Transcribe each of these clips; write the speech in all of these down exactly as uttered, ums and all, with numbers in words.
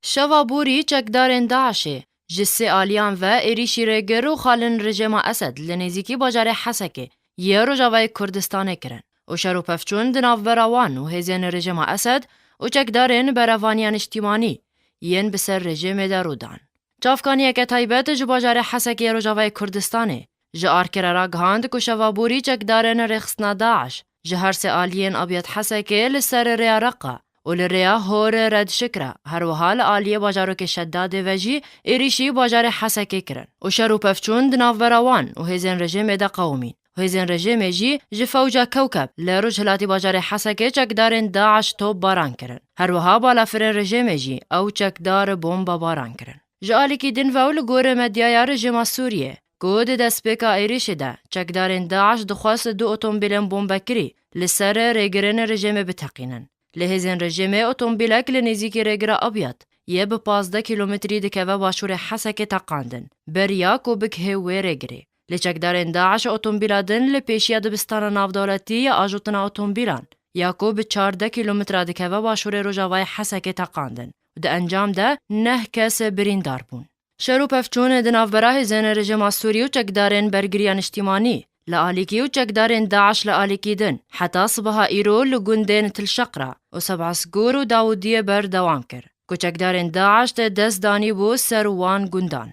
Şeva borî çekdarên DAIŞê ji sê aliyan ve êrîşî rêgir û xalên rejîma Esed li nêzîkî bajarê Hesekê yê Rojavayê Kurdistanê kirin û şer û pevçûn di navbera wan û hêzên rejîma Esed û çekdarên Berevaniya Niştîmanî yên bi ser rejîmê de rû dan. Çavkaniyeke taybet ji bajarê Hesekê yê Rojavayê Kurdistanê ji Arkerê ragihand ku şeva borî çekdarên rêxistina DAIŞ ji her sê aliyên Abyad Hesekê li ser rêya Reqa û li rêya Hor Redşik re, her wiha li aliyê bajarokê Şedadê ve jî êrîşî bajarê Hesekê kirin û şer û pevçûn di navbera wan û hêzên rejîmê de qewimîn. Hêzên rejîmê jî ji fewca Kewkeb li rojhilatî bajarê Hesekê çekdarên DAIŞ top baran kirin. Her wiha balafirên rejîmê jî ew çekdar bombe baran kirin. Ji alîkî din ve û li gorî medyaya rejîma Sûriyê, ku di destpêka êrîşê de çekdarên DAIŞ dixwest du otomobîlên bombekirî li ser rêgirên rejîmê biteqînin. Lê hêzên rejîmê otomobîlek li nêzîkî rêgira Abyad yê bi pazdeh kîlometrî dikeve başûrê Hesekê teqandin, beriya ku bigihê wê rêgirê. Lê çekdarên DAIŞ otomobîla din li pêşiya dibistana navdewletî ya ajotina otomobîlan ya ku bi çardeh kîlometra dikeve başûrê rojavayê Hesekê teqandin û di encam de neh kes birîndar bûn. Şer û pevçûn di navbera hêzên rejîma Sûrî û çekdarên bergiriya niştîmanî li alîkî û çekdarên DAIŞ li alîkî din heta sibaha îro li gundên Til Şeqra û Sebasgûr û Dawûdiyê berdewam kir, ku çekdarên DAIŞ de dest danî bû ser wan gundan.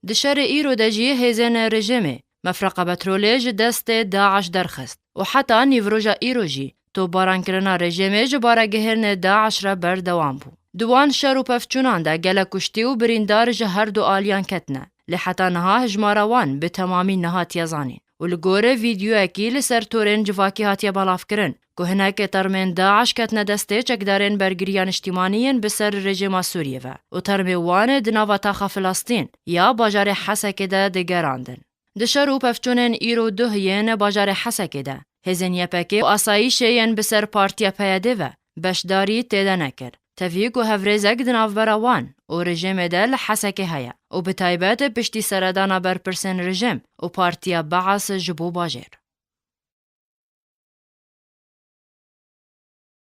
Di şerê îro de jî hêzên rejîmê mefreqa petrolê ji destê DAIŞ derxist û heta nîvroja îro jî topbarankirina rejîmê ji baregihên DAIŞ re berdewam bû. Di wan şer û pevçûnan de gelek kuştî û birîndar ji her du aliyan ketine, lê heta niha hejmara wan bi temamî nehatiye zanîn û li gorî vîdyoyekî li ser torên civakî hatiye belavkirin ku hinek termên DAIŞ ketine destê çekdarên bergiriya niştîmanî yên bi ser rejîma Sûriyê ve û termê wan di nava taxa Filistîn ya bajarê Hesekê de digerandin. Di şer û pevçûnên îro duh yên bajarê Hesekê de hêzên Y P G û asayîşê yên bi ser Partiya P Y D ve beşdarî tê de nekir. Tevî ku hevrêzek di navbera wan û rejîmê de li Hesekê heye û bi taybet piştî seredana berpirsên rejîm û Partiya Beas ji bo bajêr.